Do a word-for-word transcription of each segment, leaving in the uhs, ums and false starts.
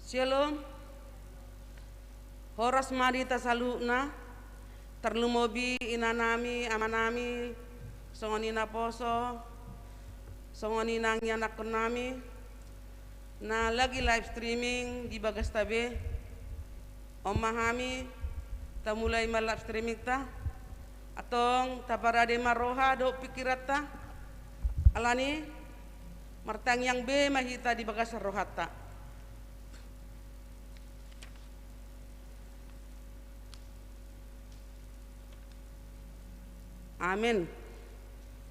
Syalom. Horas ma di hita saluhutna, tarlumobi inanami, amanami, songon i naposo, songon i nang ianakkonnami na lagi live streaming di bagasta be. On ma hami, tamulai ma live streamingta. Antong taparade ma roha dohot pingkiranta. Alani, martangiang be ma hita di bagasan rohanta. Amen.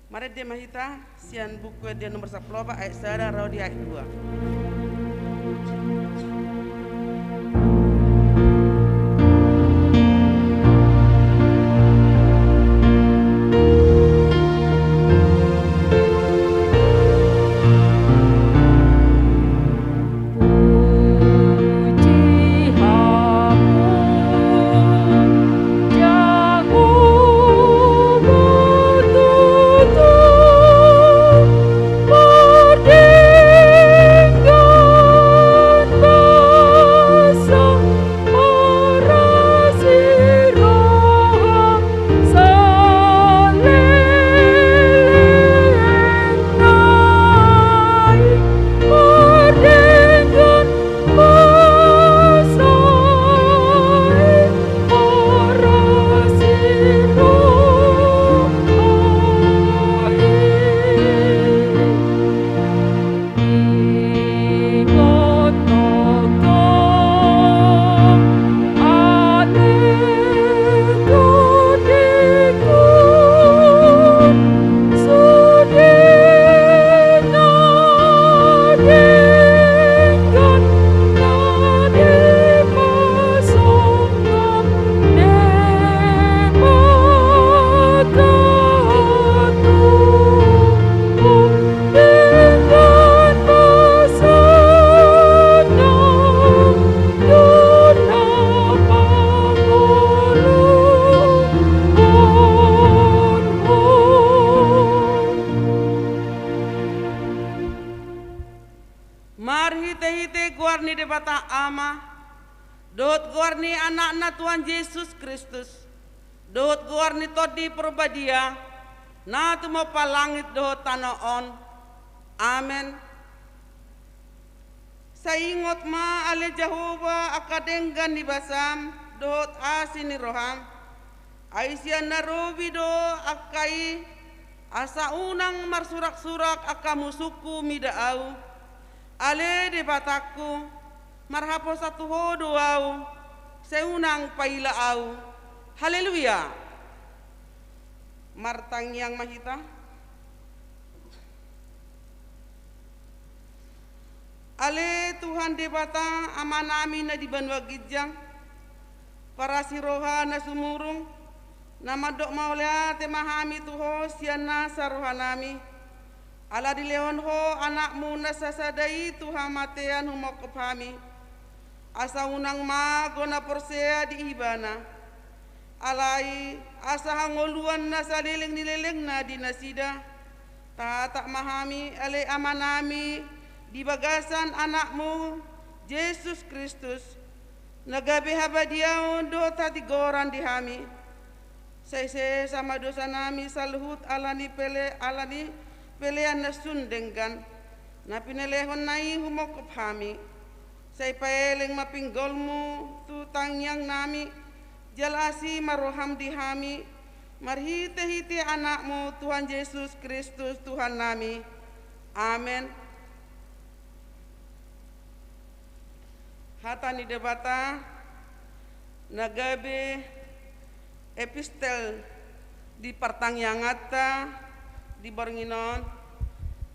Marende ma hita sian Buku Ende nomor sampulu opat ayat sada ro di ayat dua. Marhitehite goar ni Debata Ama, dohot goar ni Anakna Tuhan Jesus Kristus, dohot goar ni Tondi Porbadia, na tumompa langit dohot tano on. Amen. Sai ingot ma ale Jahowa angka denggan ni basam dohot asi ni roham. Ai sian na robi do angka i, asa unang marsuraksurak angka musungku mida ahu. Ale Debatangku, marhaposan tu Ho do ahu, sai unang paila ahu. Haleluya. Martangiang ma hita. Ale Tuhan Debata Amanami na di banua ginjang, parasi roha na sumurung, na mandok mauliate ma hami tu Ho sian nasa rohanami, ala dilehon Ho Anakmu na sasada i tu hamatean humongkop hami, asa unang mago na porsea di Ibana. Alai asa hangoluan na saleleng ni lelengna di nasida. Tatap ma hami, ale Amanami, di bagasan Anakmu, Jesus Kristus, Na gabe habadiaon dohot hatigoran di hami. Sai sesa ma dosanami saluhut ala ni pele, ala ni pelean na sun denggan, na pinelehonna i humongkop hami. Sai paeleng ma pinggolmu tu tangiangnami, jala asi ma roham di hami, marhitehite Anakmu Tuhan Jesus Kristus Tuhannami. Amen. Hata ni Debata na gabe epistel di partangianganta di borngin on,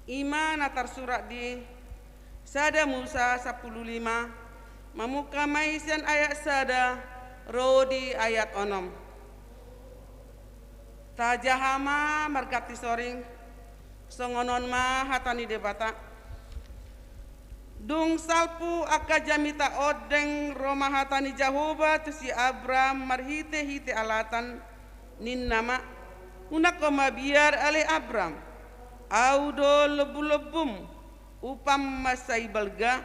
i ma na tarsurat di sada Musa sampulu lima, mamungka ma i sian ayat sada ro di ayat onom. Tajaha ma marganti soring. Songon on ma hata ni Debata. Dung salpu angka jamita ondeng, ro ma hata ni Jahowa tu si Abram marhitehite alatan, ninna ma: Unang ho mabiar ale Abram, Ahu do lombulombum, upam ma sai balga.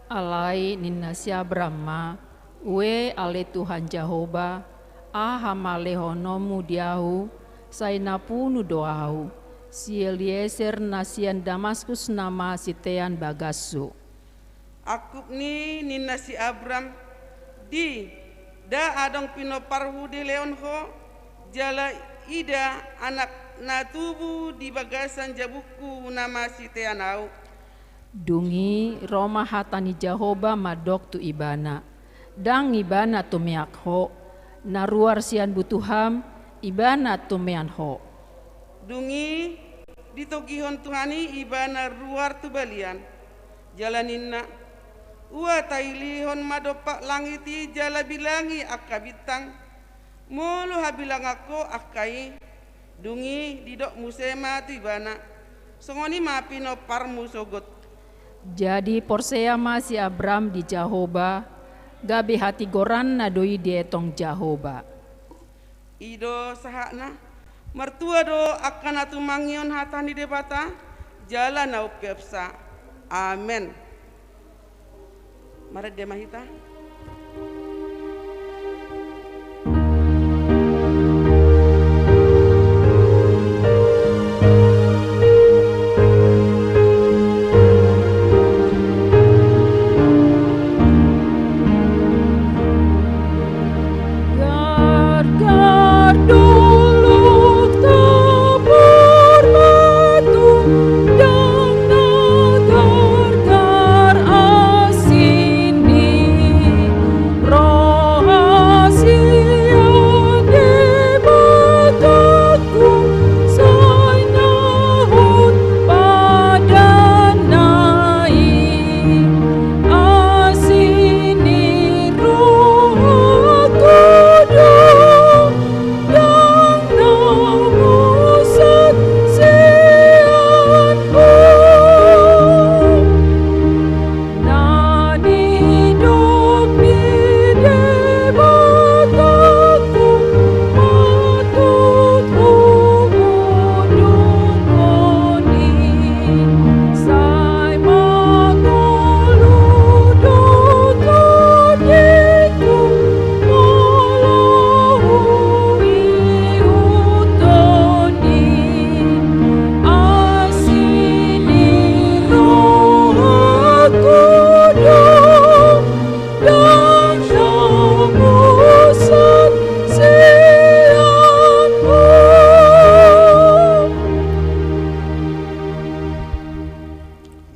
Alai ninna si Abram ma: Ue ale Tuhan Jahowa, aha ma lehononmu di ahu? Sai napunu do ahu. Si Elieser na sian Damaskus nama sitean bagashu. Angkup ni ninna si Abram: Di, nda adong pinomparhu dilehon ho, jala ida, anak na tubu di bagasan jabungku nama sitean ahu. Dung i ro ma hata ni Jahowa mandok tu ibana: Ndang ibana tumeak ho, na ruar sian butuham, ibana tumean ho. Dung i ditogihon Tuhan i ibana ruar tu balian. Jala ninna: Ua tailihon ma dompak langit i jala bilangi angka bintang, molo habilangan ho angka i. Dung i didok muse ma tu ibana: Songon i ma pinomparmu sogot. Jadi porsea ma si Abram di Jahowa, gabe hatigoranna do i dietong Jahowa. I do sahatna. Martua do angka na tumangihon hata ni Debata jala na umpeopsa. Amen. Marende ma hita.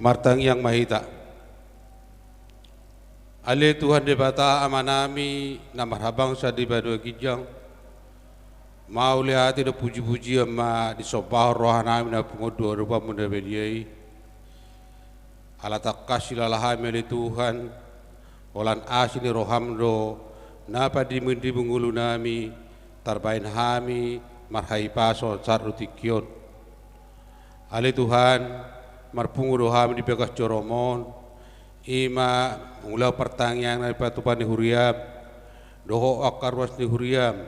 Martangiang ma hita. Ale Tuhan Debata Amanami na marhabangsa di banua ginjang, mauliate dohot pujipujian ma disombahon rohanami na pungu on tu adopanmu na badia i. Ala tangkas hilala hami ale Tuhan, holan asi ni roham do na pandimundimung ngolunami, tarbahen hami marhahipason sahat tu tingki on. Ale Tuhan, marpungu do hami di bagas joroM on, i ma mangulahon partangiangan na dipatupa ni huriaM, dohot angka ruas ni huriaM,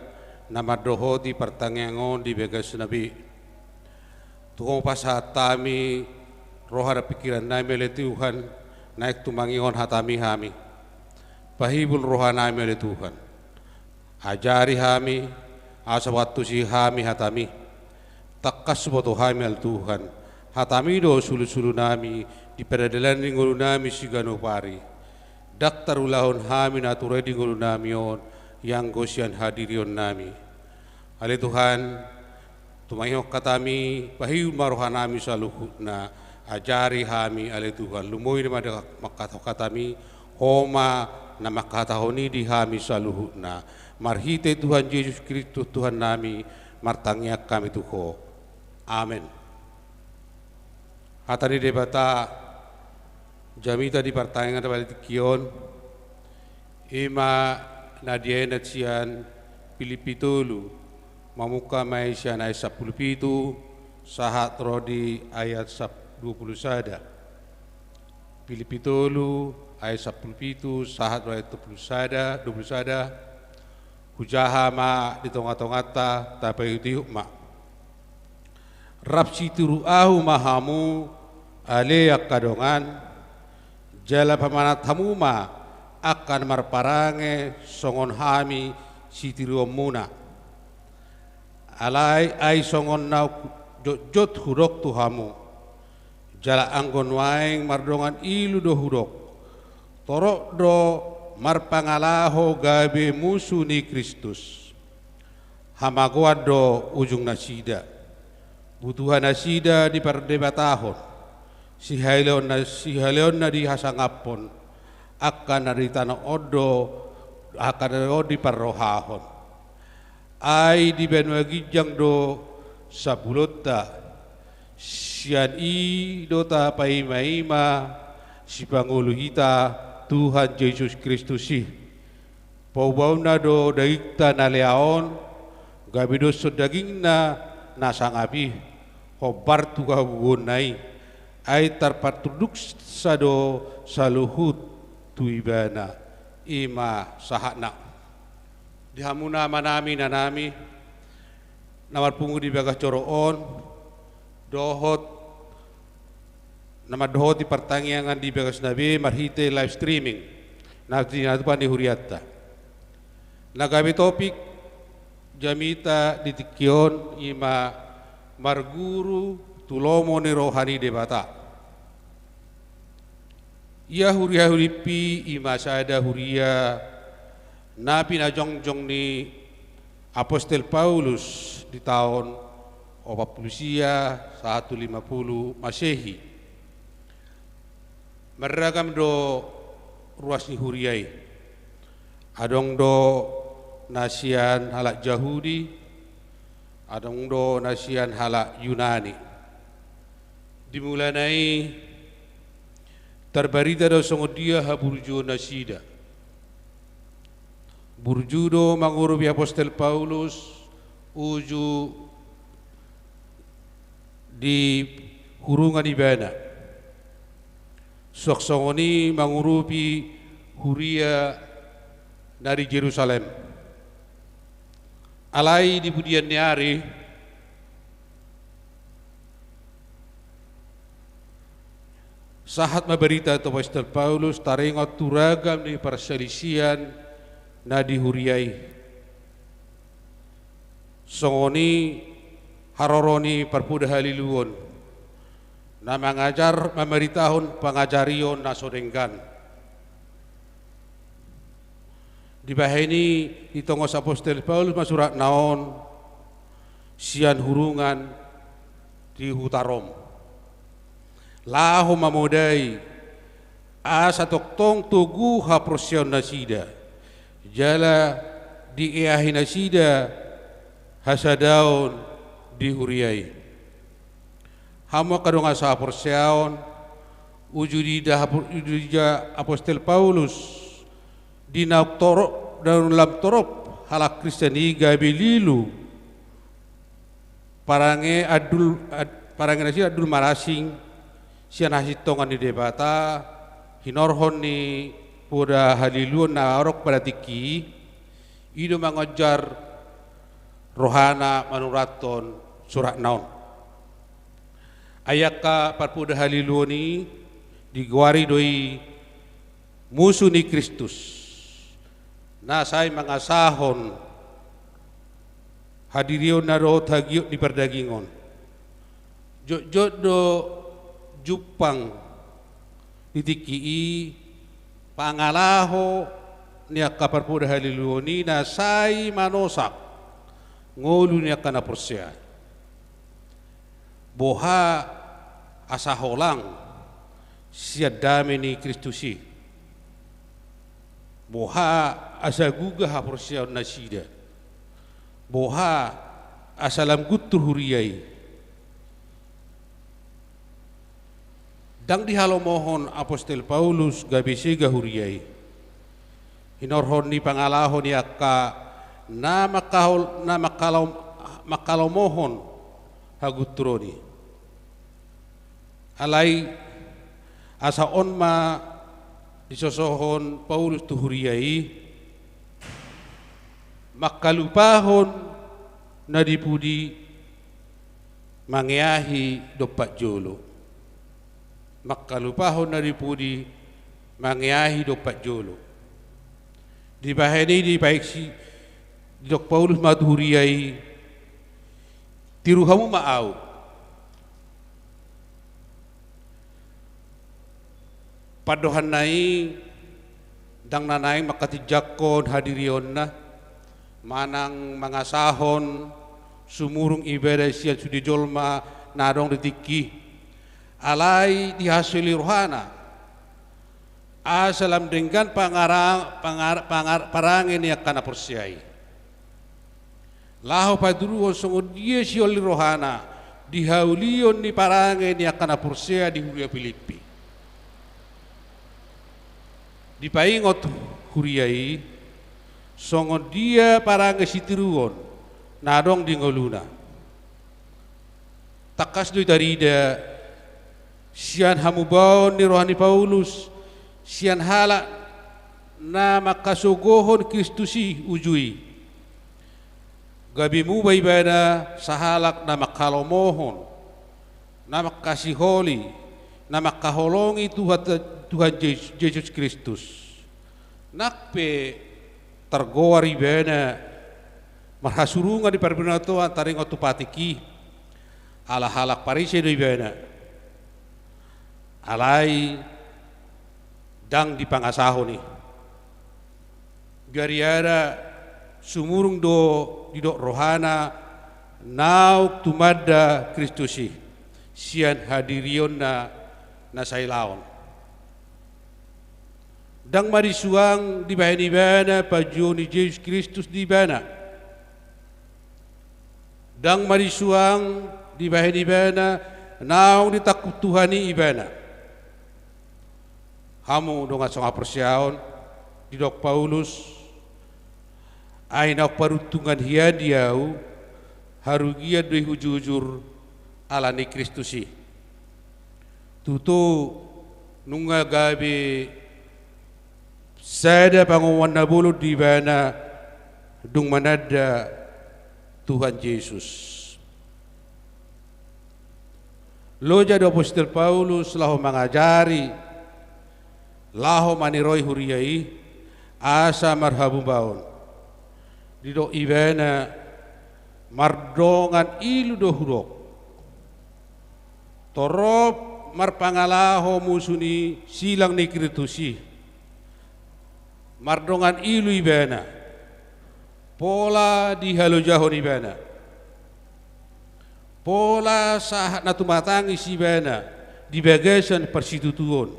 na mandohoti partangiangan on di bagasna be. Tung Ho pasahat hami roha dohot pingkirannami ale Tuhan, naeng tumangihon hataMi hami. Pahibul rohanami ale Tuhan. Ajari hami, asa paantusi hami hatami. Tangkas huboto hami ale Tuhan. Hatami do sulusulunami, di pardalan ni ngolunami siganup ari. Ndang tarulahon hami nature di ngolunami on, ianggo sian hadirionnami. Ale Tuhan, tumangihon hatami, pahibul ma rohanami saluhutna, ajari hami ale Tuhan, lumobi ma da mangkatahon hatami, Ho ma na mangkatahon i di hami saluhutna. Marhite Tuhan Jesus Kristus Tuhannami, martangiang hami tu Ho. Amen. Hata ni Debata jamita di partangiangan pada tingki on, i ma na dienet sian Pilippi tolu, mamungka ma i sian ayat sampulu pitu, sahat ro di ayat sap-, dua pulu sada. Pilippi tolu, ayat sampulu pitu, sahat ro ayat dua pulu sada, dua pulu sada, hujaha ma di tongatonganta, tapaihutihut ma. Rap sitiru ahu ma hamu, ale angka dongan, jala pamanat hamu ma angka na marparange songon hami sitiruonmuna. Alai ai songon na jotjot hudok tu hamu. Jala anggo nuaeng mardongan ilu do hudok. Torop do marpangalaho gabe musu ni Kristus. Hamagoan do ujungnasida. Butuha nasida dipardebatahon. Sihaleonna, sihaleonna dihasangaphon. Angka na di tano on do, angka na on diparrohahon. Ai di banua ginjang do sapulonta. Sian i do tapaimaima sipangolu hita Tuhan Jesus Kristus i. Paubaonna do dagingta na lea on, gabe doshon dagingna na sangap i, hombar tu habubuhonna i, ai tarpatunduksa do saluhut tu ibana, i ma sahatna. Di hamuna amanami, inanami, na marpungu di bagas joro on, dohot na mandohoti partangiangan di bagasna be marhite live streaming, na tinatupa ni hurianta. Na gabe topik jamita di tingki on i ma marguru tu lomo ni roha ni Debata. Ia huria Filippi i ma sada huria na pinajongjong ni Apostel Paulus di taon opat pulu sia sahat tu lima pulu Masehi. Marragam do ruas ni huria i. Adong do na sian halak Jahudi, adong do na sian halak Yunani. Di mulana i tarbarita do songon dia haburjuonnasida. Burju do mangurupi Apostel Paulus uju di hurungan ibana. Suang songon i mangurupi huria na di Jerusalem. Alai di pudian ni ari, sahat ma barita tu Apostel Paulus taringot tu ragam ni parsalisian na di huria i. Songon i haroro ni parpoda haliluon na mangajar mamaritahon pangajarion na so denggan. Dibahen i ditongos Apostel Paulus ma suratna on sian hurungan di huta Rom. Laho mamodai asa tongtong togu haporseaonnasida, jala dieahi nasida hasadaon di huria i. Hamu angka dongan sahaporseaon, uju diida hapo-, uju diida Apostel Paulus di naung torop, di naung lam torop halak Kristen i gabe lilu. Parange andul, ad-, parange nasida andul marasing sian hasintongan ni Debata, hinorhon ni poda haliluon na adong pada tingki i, i do mangonjar rohana manurathon suratna on. Ai angka parpoda haliluon i digoari do i musu ni Kristus. na sai mangasahon hadirionna dohot hagiot ni pardagingon. Jotjot do jumpang di tingki i pangalaho ni angka parpoda haliluon i na sai manosak ngolu ni angka na porsea. Boha asa holang sian dame ni Kristus i. Boha asa gugah haporseaon nasida. Boha asa lam guntur huria i. Ndang dihalomohon apostel Paulus gabe sega huria i. Hinorhon ni pangalaho ni angka na mangkahol-, na mangkalom-, mangkalomohon hagunturon i. Alai asa on ma disosohon Paulus tu huria i, mangkalupahon na di pudi mangeahi dompak jolo. Mangkalupahon na di pudi mangeahi dompak jolo. Dibahen i dipaiksi, didok Paulus ma tu huria i, tiru hamu ma au. Pandohanna i ndang na naeng mangkatinjangkon hadirionna manang mangasahon sumurung ibana sian sude jolma na adong di tingki i. Alai dihasoli rohana asa lam denggan pangara-, pangar-, pangar-, parange ni angka na porsea i. Laho patuduhon songon dia siol ni rohana di haulion ni parange ni angka na porsea di huria Pilippi. Dipaingot huria i songon dia parange sitiruon na adong di ngoluna. Tangkas do i tarida sian hamubaon ni roha ni Paulus sian halak na mangkasogohon Kristus i uju i. Gabe muba ibana sahalak na mangkalomohon, na mangkasiholi, na mangkaholongi Tuhan, Tuhan Jesus, Jesus Kristus. Nang pe targoar ibana marhasurungan di parbinotoan taringot tu patik i, ala halak Parise do ibana. Alai ndang dipangasahon i. Gariada sumurung do didok rohana naung tumanda Kristus i sian hadirionna na sailaon. Ndang ma disuang dibahen ibana panjouon ni Jesus Kristus di ibana. Ndang ma disuang dibahen ibana naung ditangkup Tuhan i ibana. Hamu dongan sahaporseaon, didok Paulus, ai naung paruntungan hian di ahu, harugian do i hujujur ala ni Kristus i. Tutu nunga gabe sada pangomoan na bolon di ibana dung mananda Tuhan Jesus. Loja do apostel Paulus laho mangajari, laho maniroi huria i asa marhamubaon. Didok ibana, mardongan ilu do hudok. Torop marpangalaho musu ni silang ni Kristus i. Mardongan ilu ibana. Pola dihalojahon ibana. Pola sahat na tumatangis ibana di bagasan parsitutuon.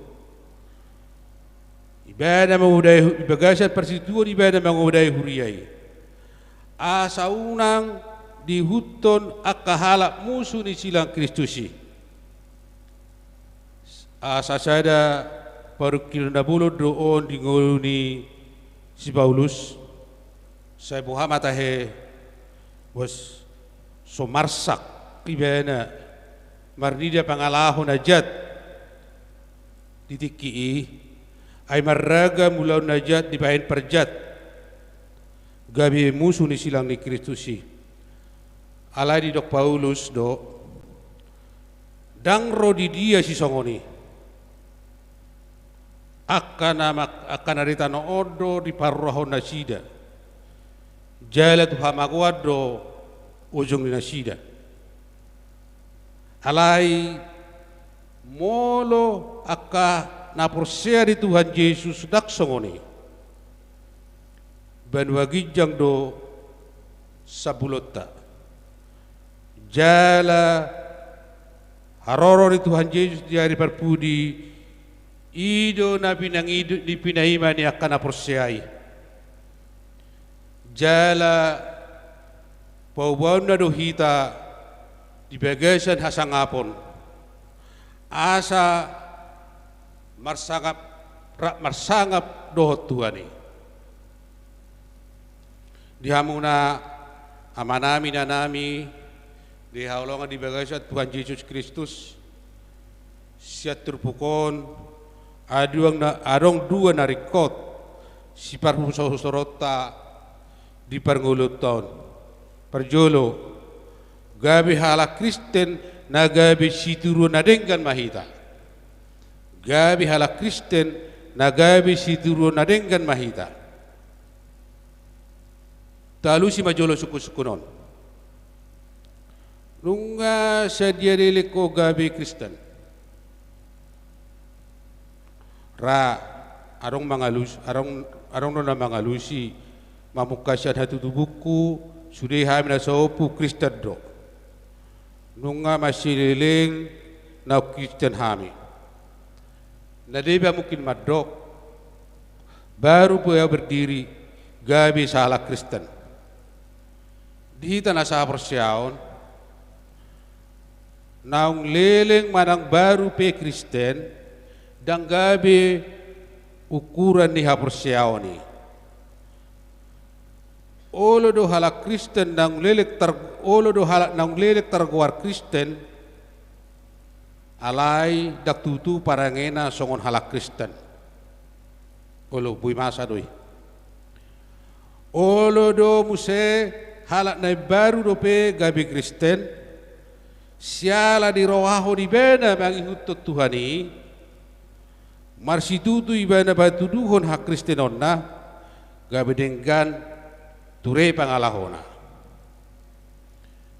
Ibana mangodai hu-, di bagasan parsitutuon ibana mangodai huria i. Asa unang diihuthon angka halak musu ni silang Kristus i. Asa sada parungkilon na bolon do on di ngolu ni si Paulus. Sai boha ma tahe, bos, so marsak ibana marnida pangalaho na jat di tingki i, ai marragam ulaon na jat dibahen parjat gabe musu ni silang ni Kristus i. Alai didok Paulus do, ndang ro di dia sisongon i. Angka na mak-, angka na di tano on do diparrohahon nasida, jala tu hamagoan do ujung ni nasida. Alai molo angka na porsea di Tuhan Jesus ndang songon i, banua ginjang do sambulonta. Jala haroro ni Tuhan Jesus di ari parpudi, i do na pinangido-, di pinaima ni angka na porsea i. Jala paubaonna do hita di bagasan hasangapon, asa marsangap, rap marsangap dohot Tuhan i. Di hamuna amanami, inanami, dihaholongi di bagasan Tuhan Jesus Kristus, sian turpuk on, adong na, adong dua na ringkot siparhusorhusoronta di parngoluonta on. Parjolo, gabe halak Kristen na gabe sitiruon na denggan ma hita. Gabe halak Kristen na gabe sitiruon na denggan ma hita. Taalusi ma jolo sungkunsungkun on. Nunga sadia leleng ho gabe Kristen? Ra, adong mangalus-, adong, adong do na mangalusi, mamungka sian hatutubungku, sude hami na saompu Kristen do. Nunga mansai leleng naung Kristen hami. Na deba mungkin mandok, baru pe au berdiri, gabe sahalak Kristen. Di hita na sahaporseaon, naung leleng manang baru pe Kristen, ndang gabe ukuran ni haporseaon i. Olo do halak Kristen naung leleng tar-, olo do halak naung leleng targoar Kristen, alai ndang tutu parangena songon halak Kristen. Olo, boi masa do i. Olo do muse halak na imbaru dope gabe Kristen, siala dirohahon ibana mangihuthon Tuhan i, marsitutu ibana patuduhon hakristenonna, gabe denggan ture pangalahona.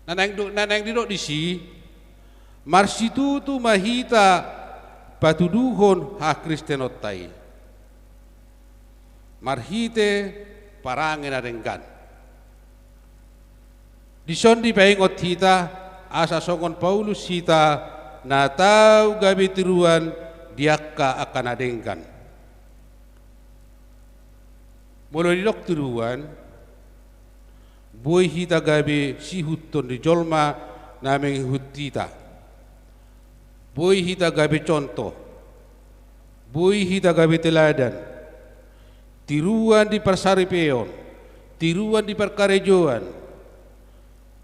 Na naeng do-, na naeng didok disi, marsitutu ma hita patuduhon hakristenonta i marhite parange na denggan. Dison dipaingot hita, asa songon Paulus hita na tau gabe tiruan di angka, angka na denggan. Molo didok tiruan, boi hita gabe siihuthon ni jolma na mangihut hita. Boi hita gabe contoh. Boi hita gabe teladan. Tiruan di parsaripeon, tiruan di parkarejoan,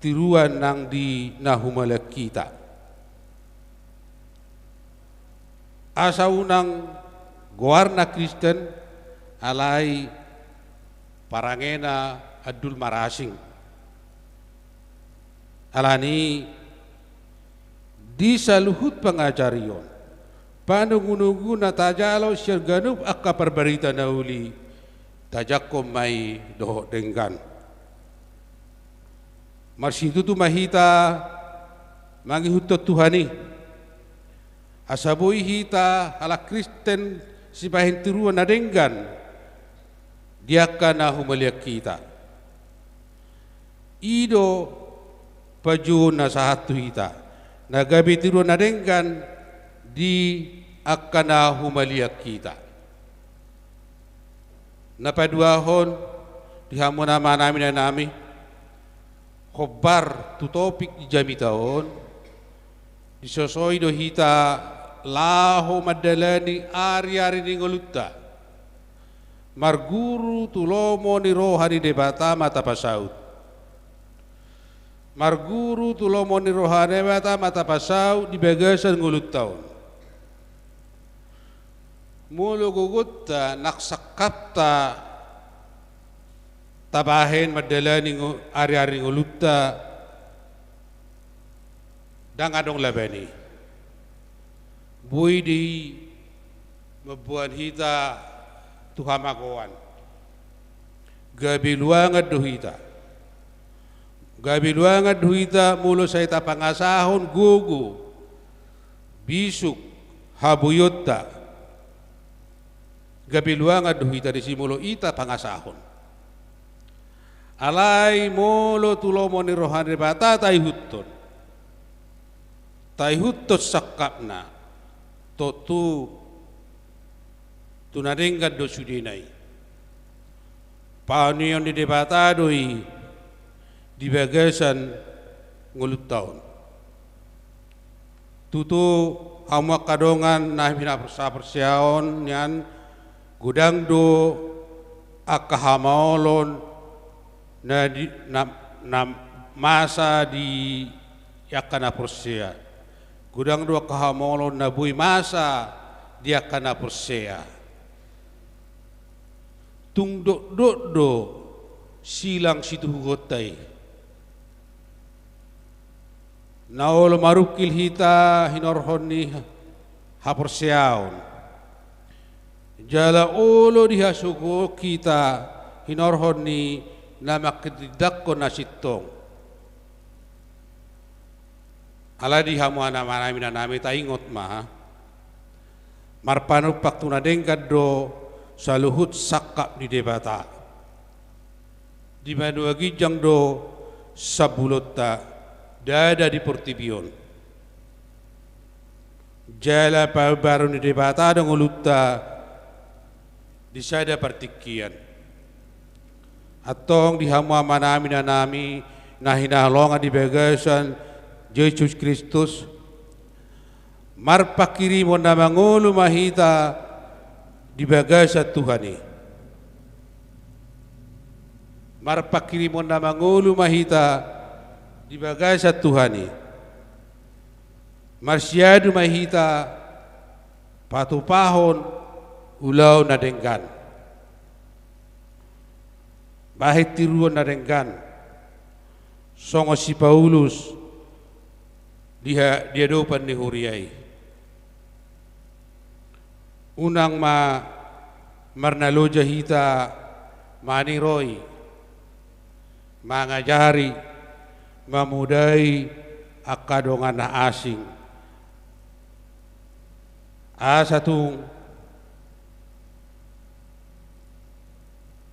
tiruan nang di na humaliang hita. Asa unang goarna Kristen, alai parangena andul marasing. Alani di saluhut pangajarion, panunggununggu na tajalo sian ganup angka parbarita na uli, tajangkon ma i dohot denggan. Marsitutu ma hita mangihuthon Tuhan i, asa boi hita halak Kristen sibahen tiruan na denggan di angka na humaliang hita. I do panjouon na sahat tu hita, na gabe tiruan na denggan di angka na humaliang hita. Na paduahon, di hamu amanami, inanami, hombar tu topik di jamita on, disosoi do hita laho mandalani ariari ni ngolunta. Marguru tu lomo ni roha ni Debata ma tapasaut. Marguru tu lomo ni roha ni Debata ma tapasaut di bagasan ngolunta on. Molo gogonta nang sangkapta tabahen mandalani ngo-, ariari ngolunta, ndang adong laban i. Boi do i Mamboan hita tu hamagoan. Gabe luangan do hita. Gabe luangan do hita molo sai tapangasahon gogo, bisuk, haboionta. Gabe luangan do hita disi molo i tapangasahon. Alai molo tu lomo ni roha ni Debata taihuthon, taihuthon sangkapna, tontu tu na denggan do sudena i. Paneon ni Debata do i di bagasan ngolunta on. Tutu, hamu angka dongan na hinaporseaon nian, godang do angka hamaolon na di, na, na masa di angka na porsea. Godang do angka hamaolon na boi masa di angka na porsea. Tung dokdok do silang situhuonta i. Na olo marungkil hita hinorhon ni haporseaon. Jala olo dihasogohon hita hinorhon ni na manghatindanghon na sintong. Alai di hamu amanami, inanami, taingot ma, marpanumpak tu na denggan do saluhut sangkap ni Debata. Di banua ginjang do sambulonta, ndada di portibi on. Jala paimbaru ni Debata do ngolunta di sada partingkian. Antong di hamu amanami, inanami, na hinaholongan di bagasan Jesus Kristus, marpanghirimon na mangolu ma hita di bagasan Tuhan i. Marpanghirimon na mangolu ma hita di bagasan Tuhan i. Marsiadu ma hita patupahon ulaon na denggan. Bahen tiruon na denggan. Songon si Paulus di ha-, di adopan ni huria i. Unang ma marnaloja hita maniroi, mangajari, mamodai angka dongan na asing. Asa tung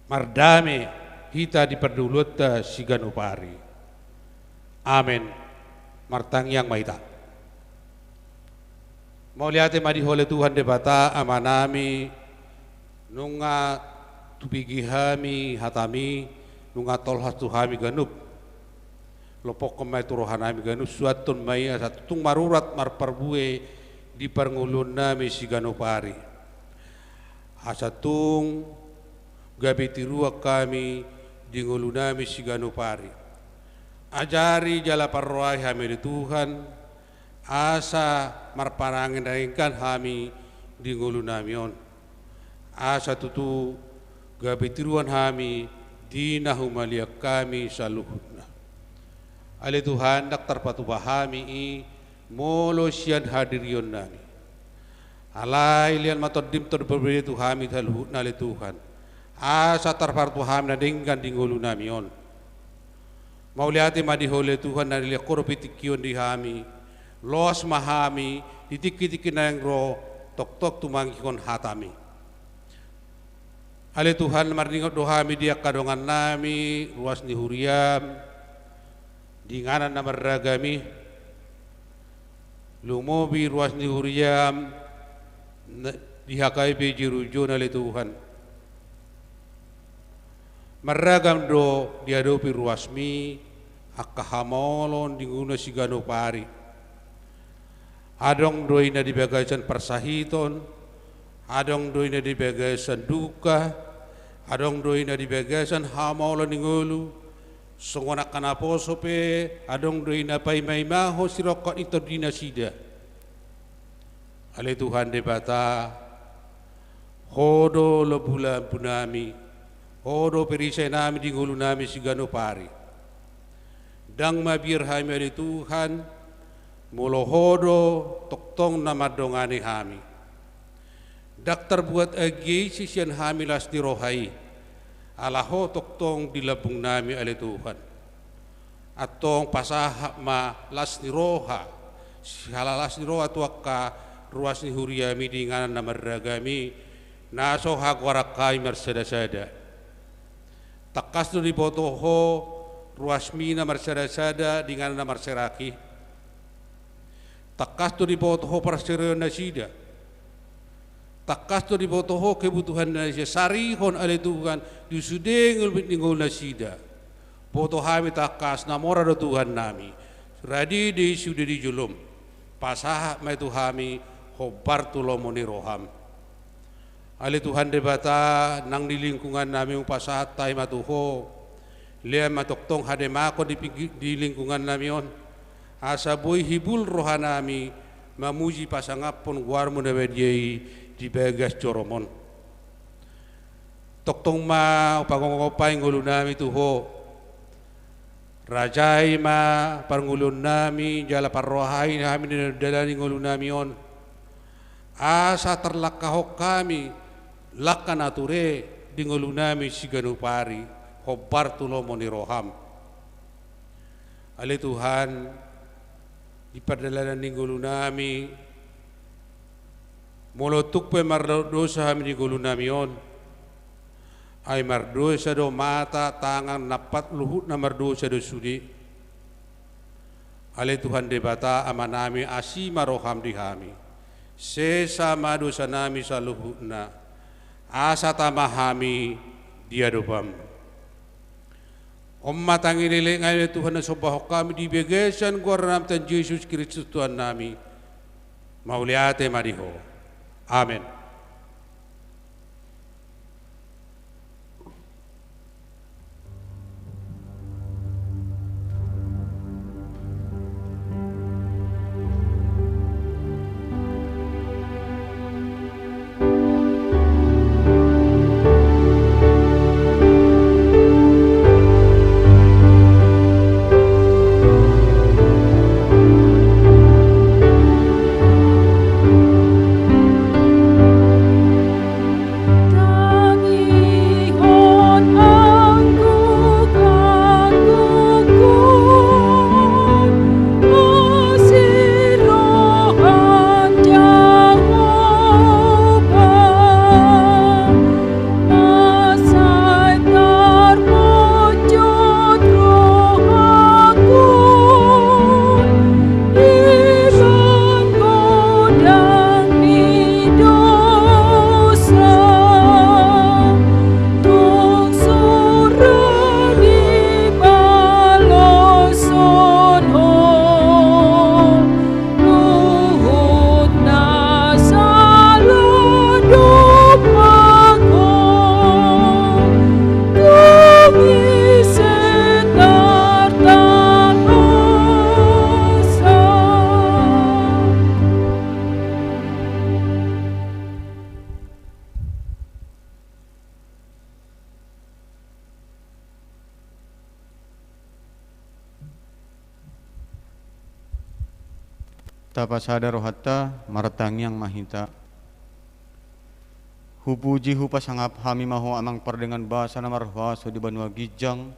mardame hita di parngoluonta siganup ari. Amen. Martangiang ma hita. Mauliate ma di Ho ale Tuhan Debata Amanami, nunga tubege hami hataMi, nunga tolhas tu hami ganup. Lompokhon ma i tu rohanami ganup, suanhon ma i asa tung marurat marparbue di parngoluonnami siganup ari. Asa tung gabe tiruan hami di ngolunami siganup ari. Ajari jala parrohai hami ale Tuhan, asa marparange na denggan hami di ngolunami on. Asa tutu gabe tiruan hami di na humaliang hami saluhutna. Ale Tuhan, ndang tarpatupa hami i molo sian hadirionnami. Alai lean ma TondiM Tondi Parbadia tu hami saluhutna ale Tuhan. Asa tarpatupa hami na denggan di ngolunami on. Mauliate ma di Ho ale Tuhan na dilehon Ho dope tingki on di hami. Loas ma hami di tingki-tingki naeng ro tongtong tumangihon hataMi. Ale Tuhan, marningot do hami di angka dongannami, ruas ni huriaM, di inganan na marragam i, lumobi ruas ni huriaM, na-, di H K B Jerujo on ale Tuhan. Marragam do diadopi ruasMi, angka hamaolon di ngoluna siganup ari. Adong do i na di bagasan parsahiton, adong do i na di bagasan dungka, adong do i na di bagasan hamaolon ni ngolu, songon angka naposo pe, adong do i na paima-imahon sirongkap ni tondinasida. Ale Tuhan Debata, Ho do lombu-lombunami, Ho do perisenami di ngolunami siganup ari. Ndang mabiar hami ale Tuhan, molo Ho do tongtong na mandongani hami. Ndang tarbuat agia ise sian hami las ni roha i, ala Ho tongtong di lambung nami, ale Tuhan. Antong pasahat ma las ni roha, siala las ni roha tu angka ruas ni huriami di inganan na marragam i, na so hagoaran hami marsada-sada. Tangkas do diboto Ho ruasmi na marsada-sada di inganan na marserak i. Tangkas do diboto Ho parseraion nasida. Tangkas do diboto Ho kebutuhan nasida, sarihon ale Tuhan di sude ngolu ni ngolu nasida. Boto hami tangkas na mora do Tuhan nami. Rade di sude di jolom. Pasahat ma i tu hami hombar tu lomo ni roham. Ale Tuhan Debata, nang di lingkungan nami hupasahat hami ma tu Ho. Lehon ma tongtong hademakon di pinggi-, di lingkungan nami on. Asa boi hibul roha nami mamuji pasangaphon goarmu na badia i di bagas jorom on. Tongtong ma hupagonggom hami ngolu nami tu Ho. Rajai ma parngoluon nami, jala parrohai hami na nidalani ngolu nami on. Asa tarlangkahon hami langka na ture di ngolu nami siganup ari, hombar tu lomo ni roham. Ale Tuhan, di pardalanan ni ngolu nami, molo tung pe mardosa hami di ngolu nami on, ai mardosa do mata, tangan, na pat, luhutna mardosa do sude. Ale Tuhan Debata Ama nami, asi ma roham di hami. Sesa ma dosa nami saluhutna. Asa tama hami di adopanmu. On ma tangihon leleng nami, Tuhan, na sombahon hami di bagasan goar ni Tuhan Jesus Kristus Tuhan nami. Mauliate ma di Ho. Amen. Tapasada rohanta, martangiang ma hita. Hupuji, hupasangap hami ma Ho, Amang pardenggan basa na marhuaso di banua ginjang.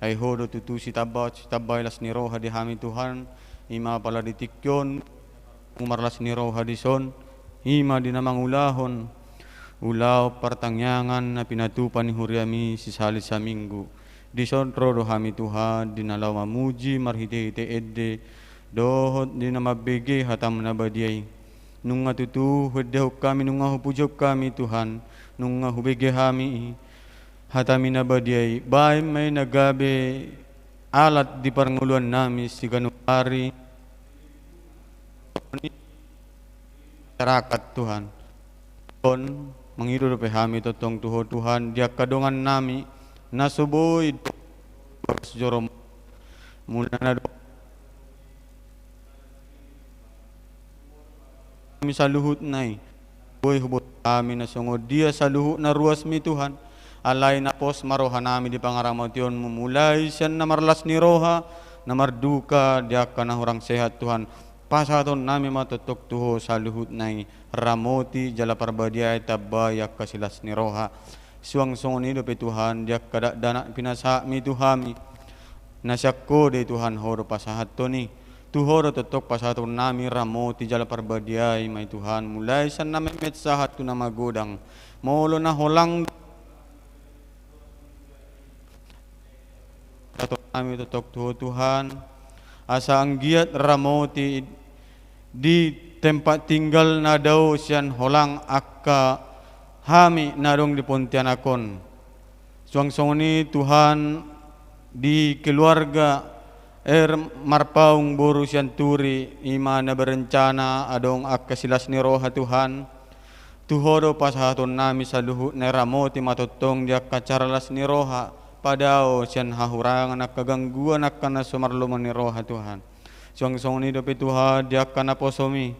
Ai Ho do tutu sitamba, sitambai las ni roha di hami, Tuhan. I ma pala di tingki on, marlas ni roha dison, i ma di na mangulahon ulaon partangiangan na pinatupa ni huriami sisali saminggu. Dison ro do hami, Tuhan, di na laho mamuji marhitehite ende dohot di na mambege hatamu na badia i. Nunga tutu huendehon hami, nunga hupujihon hami, Tuhan, nunga hubege hami hatami na badia i. Bahen ma i na gabe alat di parngoluan nami siganup ari, masyarakat, Tuhan. On, mangido dope hami tongtong tu Ho, Tuhan, di angka dongan nami na so boi bagas jorom, mula na do hami saluhutna i. Boi huboto hami na songon dia saluhutna ruasmi, Tuhan. Alai na pos ma roha nami di pangaramotionmu, mulai sian na marlas ni roha, na marduka, di angka na hurang sehat, Tuhan. Pasahatonnami ma tongtong tu Ho saluhutna i, ramoti jala parbadiai, tambai angka silas ni roha. Suang songon i dope Tuhan, di angka dakdanak pinasahatmi tu hami, na sian Ho do i Tuhan, Ho do pasahathon i. Tu Ho do tongtong pasahatonnami, ramoti jala parbadiai ma i Tuhan, mulai sian na metmet sahat tu na magodang. Molo na holang, pasahatonnami tongtong tu Ho Tuhan, asa anggiat ramoti di tempat tinggal na dao sian holang angka hami na adong di Pontianak on. Suang songon i Tuhan, di keluarga R Marpaung boru Sianturi, i ma na berencana adong angka silas ni roha Tuhan. Tu Ho do pasahatonnami saluhutna i, ramoti ma tongtong di angka acara las ni roha, padao sian hahurangan, angka gangguan, angka na so marlomo ni roha Tuhan. Suang songon i dope Tuhan, di angka naposomi,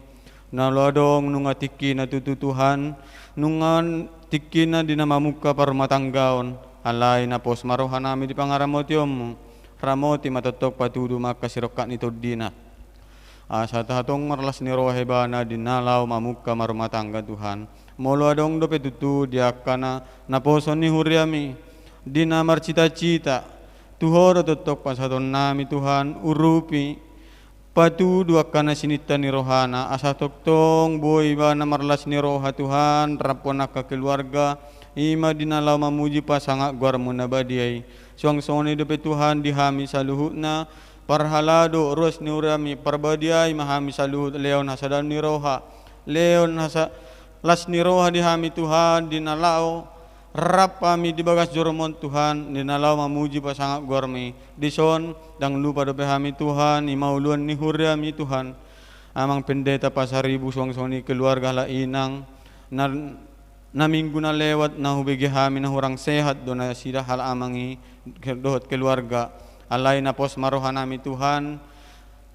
na olo adong nunga tingkina tutu Tuhan, nunga tingkina di na mamungka parrumatanggaon, alai na pos ma rohanami di pangaramotionmu, ramoti ma tongtong, patudu ma angka sirongkap ni tondina. Asa tahatong marlas ni roha ibana di na laho mamungka marrumatangga Tuhan. Molo adong dope tutu di angka na, naposo ni huriami, di na marcita-cita, tu Ho do tongtong pasahatonnami Tuhan, urupi, patudu angka na sininta ni rohana, asa tongtong boi ibana marlas ni roha Tuhan, rap dohot angka keluarga, i ma di na laho mamuji pasangap goarmu na badia i. Suang songon i dope Tuhan di hami saluhutna, parhalado ruas ni huriami, parbadiai ma hami saluhut, lehon hasadaon ni roha, lehon hasa-, las ni roha di hami Tuhan, di na laho rap hami di bagas joroMon Tuhan, di na laho mamuji pasangap goarMi. Dison, ndang lupa dope hami Tuhan, i ma uluan ni huriami Tuhan, Amang Pendeta Pasaribu, suang songon i keluarga halak inang, na, na minggu na lewat na hubege hami na hurang sehat do nasida halak amang i, ke-, dohot keluarga. Alai na pos ma rohanami Tuhan,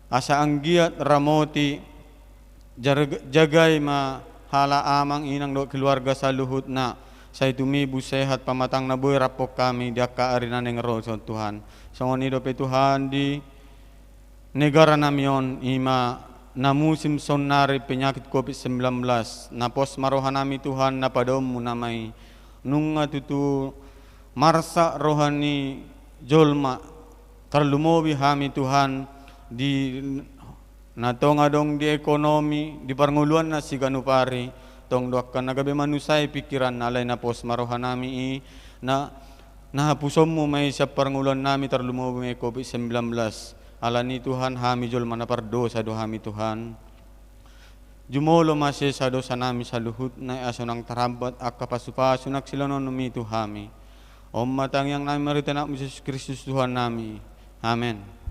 asa anggiat ramoti, jar-, jagai ma halak amang inang dohot keluarga saluhutna, sai tumibu sehat pamatangna, boi rap hami di angka ari na naeng ro dison Tuhan. Songon i dope Tuhan di negaranami on, i ma na musim saonnari penyakit covid sembilan belas, na pos ma rohanami Tuhan, na padaonMu nama i. Nunga tutu marsak roha ni jolma, tarlumobi hami Tuhan, di na tong adong di ekonomi, di parngoluanna siganup ari, tong do angka na gabe manusai pingkiranna, alai na pos ma rohanami i, na, na hapusonMu ma i sian parngoluannami, tarlumobi ma i covid sembilan belas. Alani Tuhan, hami jolma na pardosa do hami Tuhan. Jumolo ma sesa dosanami saluhutna, asa unang tarhambat angka pasupasu naeng silehononMi tu hami. On ma tangiangnami marhite AnakMu Jesus Kristus Tuhannami. Amen.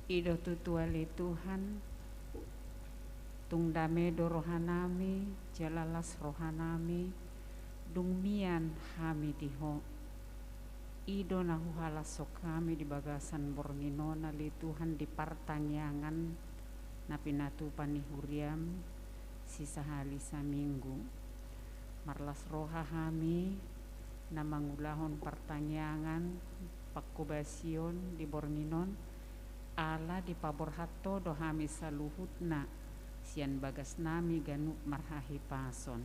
I do tutu ale Tuhan, tung dame do rohanami, jala las rohanami, dung mian hami di Ho. I do na huhalashon hami di bagasan borngin on ale Tuhan, di partangiangan na pinatupa ni huriaM sisahali saminggu. Marlas roha hami, na mangulahon partangiangan pangkobasion di borngin on, ala dipaborhat Ho do hami saluhutna sian bagasnami ganup marhahipason.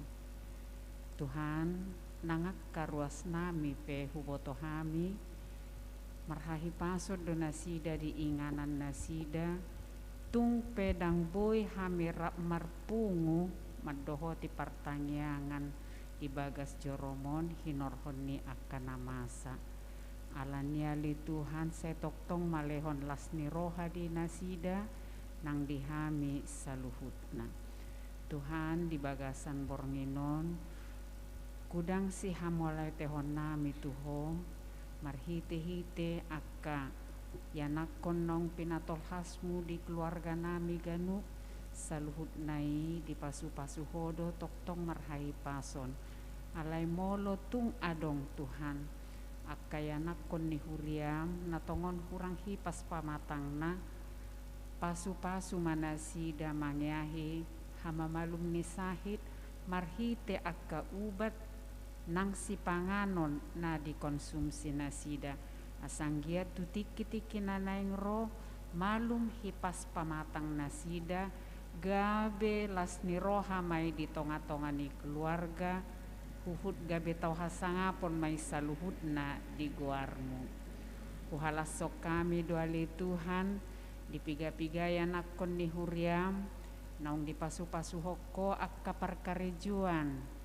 Tuhan, nang angka ruasnami pe huboto hami, marhahipason do nasida di inganan nasida, tung pe ndang boi hami rap marpungu mandohoti partangiangan di bagas joroM on hinorhon ni angka na masa. Alani i ale Tuhan, sai tongtong ma lehon las ni roha di nasida nang di hami saluhutna. Tuhan, di bagasan borngin on, godang sihamauliatehonnami tu Ho, marhitehite angka ianakkon naung pinatolhasMu di keluarganami ganup, saluhutna i dipasupasu Ho do tongtong marhahipason. Alai molo tung adong Tuhan, angka ianakkon ni huriaM na tongon hurang hipas pamatangna, pasupasu ma nasida mangeahi hamamalum ni sahit marhite angka ubat nang sipanganon na dikonsumsi nasida. Asa anggiat tu tingki-tingki na naeng ro, malum hipas pamatang nasida, gabe las ni roha ma i di tonga-tonga ni keluarga, huhut gabe tau hasangapon ma i saluhutna di goarMu. Huhalashon hami do ale Tuhan, di piga-piga ianakkon ni huriaM, naung dipasupasu Ho angka parkarejoan.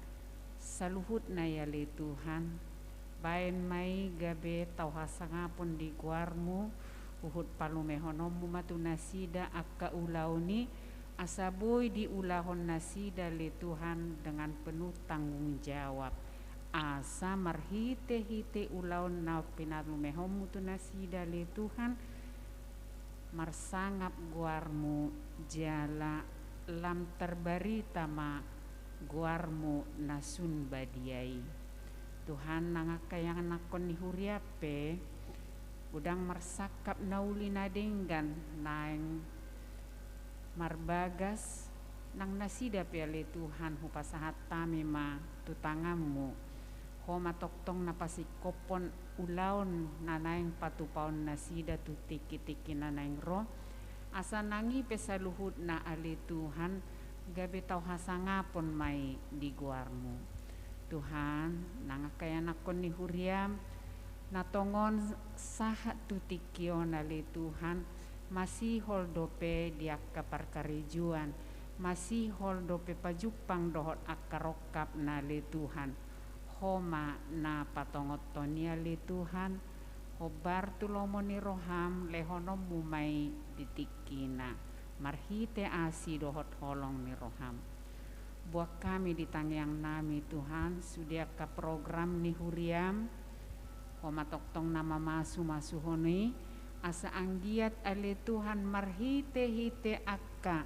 Saluhutna i ale Tuhan, baen ma i gabe tau hasangapon di goarMu, huhut palumehononMu ma tu nasida angka ulaon i, asa boi diulahon nasida ale Tuhan dengan penuh tanggung jawab. Asa marhite-hite ulaon na pinalumehonMu tu nasida ale Tuhan, marsangap goarMu jala lam tarbarita ma goarMu na sun badia i. Tuhan, nang angka ianakkon ni huriaM pe, godang marsangkap na uli na denggan naeng marbagas, nang nasida pe ale Tuhan hupasahat hami ma tu tanganMu. Ho ma tongtong na pasingkophon ulaon na naeng patupaon nasida tu tingki-tingki na naeng ro, asa nang i pe saluhutna ale Tuhan gabe tau hasangapon ma i di goarMu. Tuhan, nang angka ianakkon ni huriaM, na tongon sahat tu tingki on ale Tuhan, masihol dope di angka parkarejoan, masihol dope pajumpang dohot angka rongkapna ale Tuhan. Ho ma na patongothon i ale Tuhan, hombar tu lomo ni rohaM lehononMu ma i di tingkina, marhite asi dohot holong ni rohaM. Boan hami di tangiangnami Tuhan, sude angka program ni huriaM, Ho ma tongtong na mamasu-masuhon i, asa anggiat ale Tuhan marhite-hite angka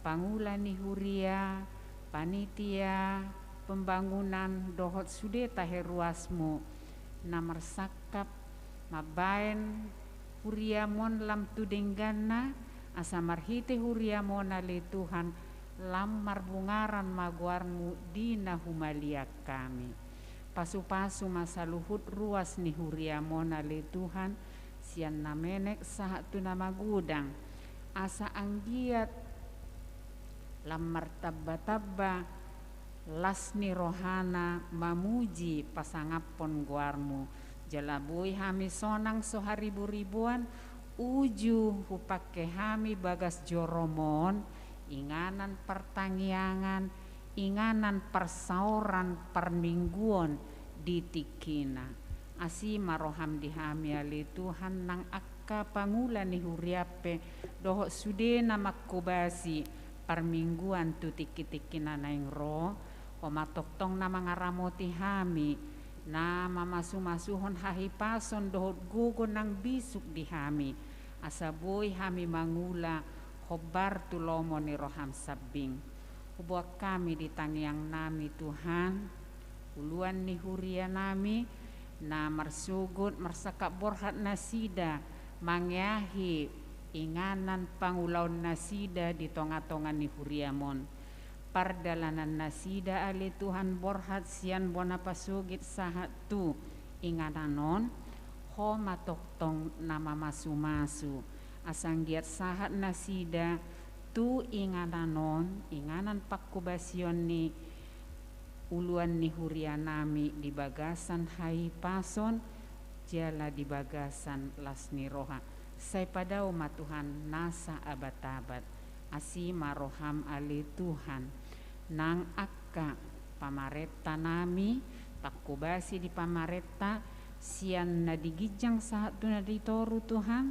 pangula ni huria, panitia, pembangunan, dohot sude tahe ruasMu, na marsangkap mambaen huriaM on lam tu dengganna, asa marhite huriaM on ale Tuhan, lam marbungaran ma goarMu di na humaliang hami. Pasu-pasu ma saluhut ruas ni huriaM on ale Tuhan, sian na menek sahat tu na magodang, asa anggiat lam martamba-tamba las ni rohana mamuji pasangaphon goarMu, jala boi hami sonang so haribo-riboan, uju hupangke hami bagas joroM on, inganan partangiangan, inganan parsaoran parmingguon di tingkina. Asi ma rohaM di hami ale Tuhan, nang angka pangula ni huriaM pe, dohot sude na mangkobasi parmingguan tu tingki-tingki na naeng ro, Ho ma tongtong na mangaramoti hami, na mamasu-masuhon hahipason dohot gogo nang bisuk di hami, asa boi hami mangula hombar tu lomo ni rohaM sambing. Huboan hami di tangiangnami Tuhan, uluan ni hurianami, na marsogot marsangkap borhat nasida, mangeahi inganan pangulaon nasida di tonga-tonga ni huriaM on. Pardalanan nasida ale Tuhan borhat sian bona pasogit sahat tu inganan on, Ho ma tongtong na mamasumasu, asa anggiat sahat nasida tu inganan on, inganan pangkobasion ni uluan ni huria nami di bagasan hahipason jala di bagasan las ni roha. Sai padao ma Tuhan nasa abat-abat. Asi ma roham ale Tuhan. Nang angka pamarenta nami, pangkobasi di pamarenta, sian na di ginjang sahat tu na di toru Tuhan,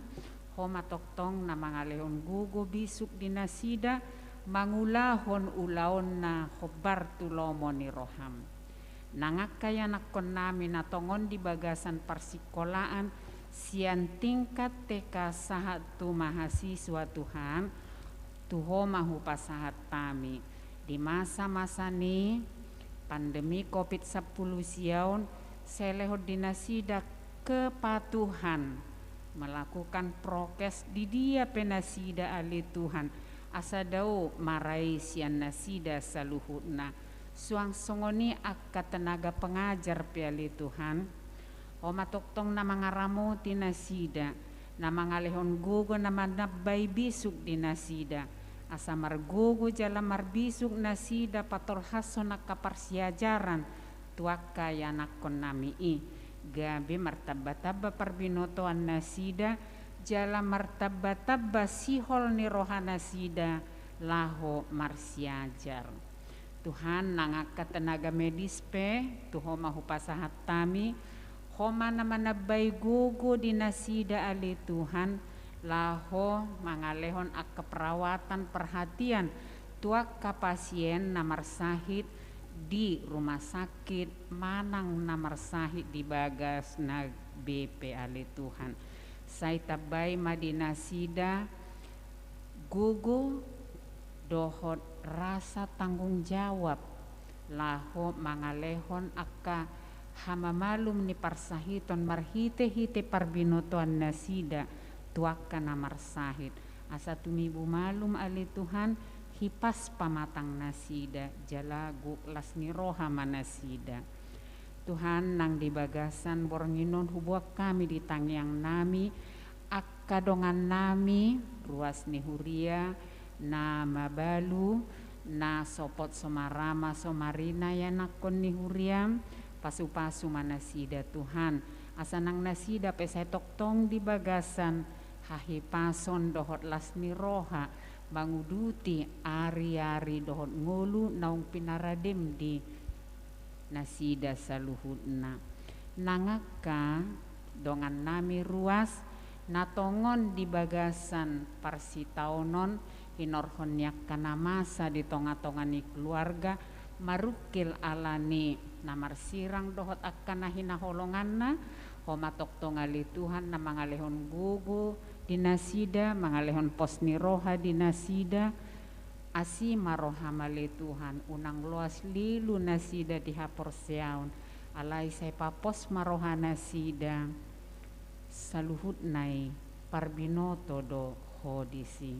Ho ma tongtong na mangalehon gogo bisuk di nasida, mangulahon ulaonna hombar tu lomo ni roham. Nang angka ianakkon nami na tongon di bagasan parsikolaan sian tingkat T K sahat tu mahasiswa Tuhan, tu Ho ma hupasahat hami. Di masa-masa ni pandemi covid sampulu sia on, sai lehon di nasida kepatuhan melakukan prokes di dia pe nasida ale Tuhan, asa dao marai sian nasida saluhutna. Suang songon i angka tenaga pengajar pe ale Tuhan, Ho ma tongtong na mangaramoti nasida, na mangalehon gogo na manambai bisuk di nasida, asa margogo jala marbisuk nasida patolhashon angka parsiajaran tu angka ianakkon nami i, gabe martamba-tamba parbinotoan nasida, jala martamba-tamba sihol ni roha nasida laho marsiajar. Tuhan, nang angka tenaga medis pe, tu Ho ma hupasahat hami, Ho ma na manambai gogo di nasida ale Tuhan, laho mangalehon angka perawatan perhatian tu angka pasien na marsahit di rumah sakit manang na marsahit di bagas na be pe ale Tuhan. Sai tambai ma di nasida gogo dohot rasa tanggung jawab laho mangalehon angka hamamalum ni parsahiton marhite-hite parbinotoan nasida tu angka na marsahit, asa tumibu malum ale Tuhan hipas pamatang nasida, jala gok las ni roha ma nasida. Tuhan, nang di bagasan borngin on huboan hami di tangiang nami angka dongan nami, ruas ni huria, na mabalu, na sopot so marama so marina ianakkon ni huriam, pasu-pasu ma nasida Tuhan, asa nang nasida pe sai tongtong di bagasan hahipason dohot las ni roha manguduti ari-ari dohot ngolu naung pinaradem di nasida saluhutna. Nang angka dongan nami ruas na tongon di bagasan parsitaonon, hinorhon ni angka na masa di tonga-tonga ni keluarga, marungkil ala ni na marsirang dohot angka na hinaholonganna, Ho ma tongtong ale Tuhan na mangalehon gogo di nasida, mangalehon pos ni roha di nasida, asi ma roham ale Tuhan, unang loas lilu nasida di haporseaon, alai sai papos ma roha nasida, saluhutna i parbinoto do Ho disi.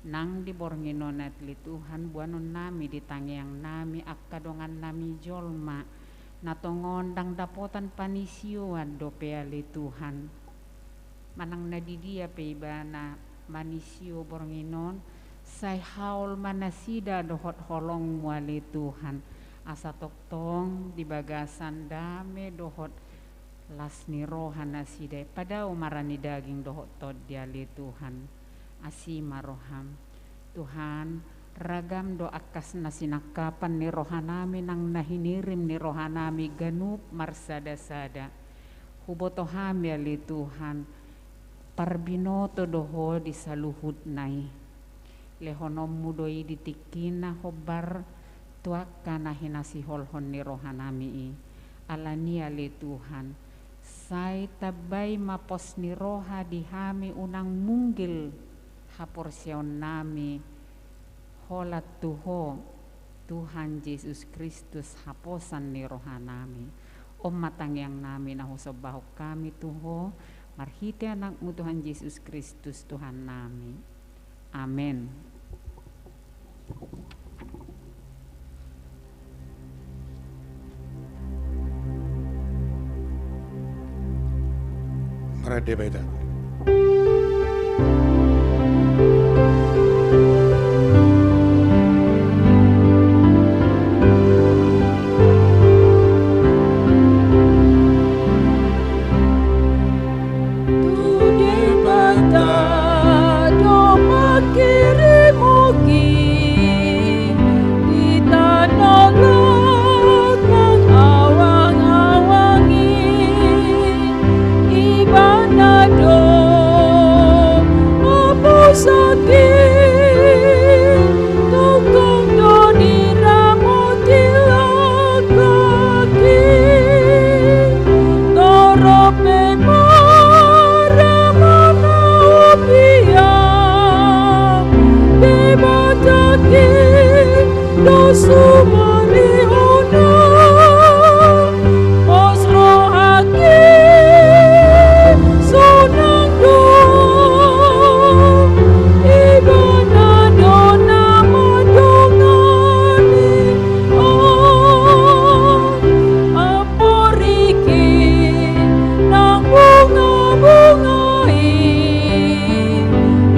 Nang di borngin on ale Tuhan boanon nami di tangiang nami angka dongan nami jolma, na tongon ndang dapotan panisioan dope ale Tuhan. Manang na di dia pe ibana manisio borngin on, sai haol ma nasida dohot holongmu ale Tuhan, asa tongtong di bagasan dame dohot las ni roha nasida i padao mara ni daging dohot tondi ale Tuhan. Asi ma roham. Tuhan, ragam do angka na sinangkapan ni roha nami nang na hinirim ni roha nami ganup marsada-sada. Huboto hami ale Tuhan, parbinoto do Ho di saluhutna i. Lehononmu do i di tingkina hombar tu angka na hinasiholhon ni roha nami i. Ala ni i ale Tuhan, sai tambai ma pos ni roha di hami unang munggil haporseaon nami holan tu Ho, Tuhan Jesus Kristus haposan ni roha nami. On ma tangiang nami na husombahon hami tu Ho, marhite Anakmu Tuhan Jesus Kristus Tuhan nami. Amen. Rende baita. Tu Debata do mangkirimuki di tano lot mangawang-awangi, Ibana do mamusuhi, tongtong do diramoti langkangki. Torop pe marama na hupiang Debatangki do sumarihona, pos rohangki sonang do, Ibana do na mandongani on. Amporiki nang bunga-bunga i,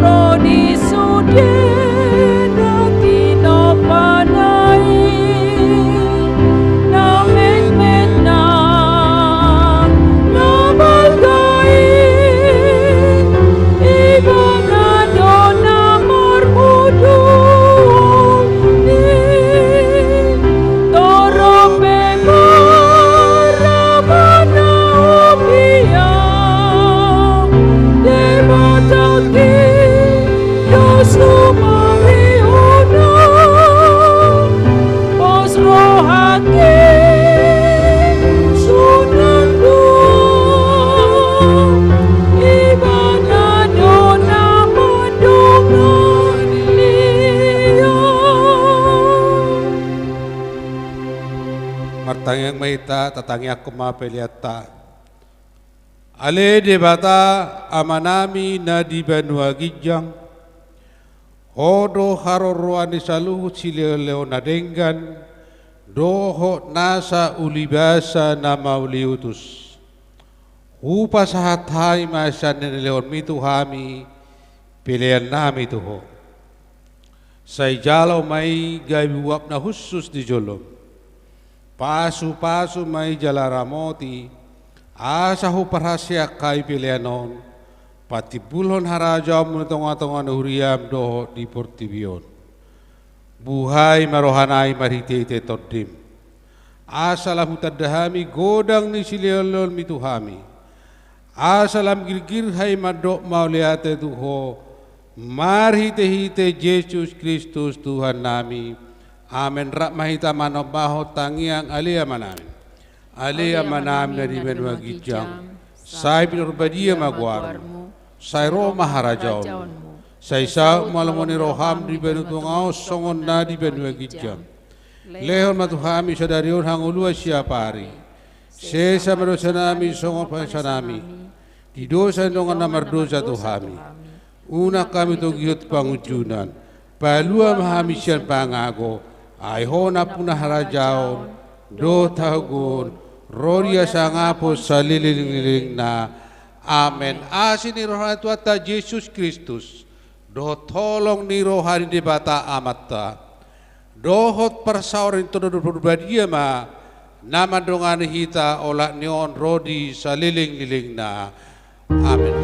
ro di sude na tinompana i, na metmet nang na balga i, Ibana do na marmuduon i. Torop pe marama na hupiang Debatangki do sumarihona, pos rohangki sonang do, Ibana do na mandongani on. Martangiang ma hita, tatangiangkon ma peleanta. Ale Debata, Amanami na di banua ginjang, Ho do haroroan ni saluhut silehon-lehon na denggan dohot nasa ulibasa na mauliutus. Hupasahat hami ma sian na nilehonmi tu hami peleannami tu Ho. Sai jalo ma i gabe uap na hushus di jolom. Pasu-pasu ma i jala ramoti, asa huparhaseang hami pelean on patimbulhon harajaonmu di tonga-tonga ni huriam dohot di portibi on. Buhai ma rohanami marhite-hite Tondim, asa lam hutanda hami godang ni silehon-lehonmi tu hami, asa lam girgir hami mandok mauliate tu Ho marhite-hite Jesus Kristus Tuhannami. Amen. Rap ma hita manombahon tangiang. Ale Amanami. Ale Amanami na di banua ginjang, sai pinarbadia ma goarmu, sai ro ma harajaonmu, sai saut ma lomo ni roham di banua tonga on songon na di banua ginjang. Lehon ma tu hami sadari on hangoluan siapari. Sesa ma dosanami songon panesanami di dosa ni dongan na mardosa tu hami. Unang hami togihon tu pangunjunan. Palua ma hami sian pangago. Ai Ho nampuna harajaon dohot hagogoon, ro di hasangapon saleleng-lelengna. Amen. Asi ni roha ni Tuhanta Jesus Kristus dohot holong ni roha ni Debata Amanta dohot parsaoran ni Tondi Parbadia ma na mandongani hita olat ni on ro di saleleng-lelengna. Amen.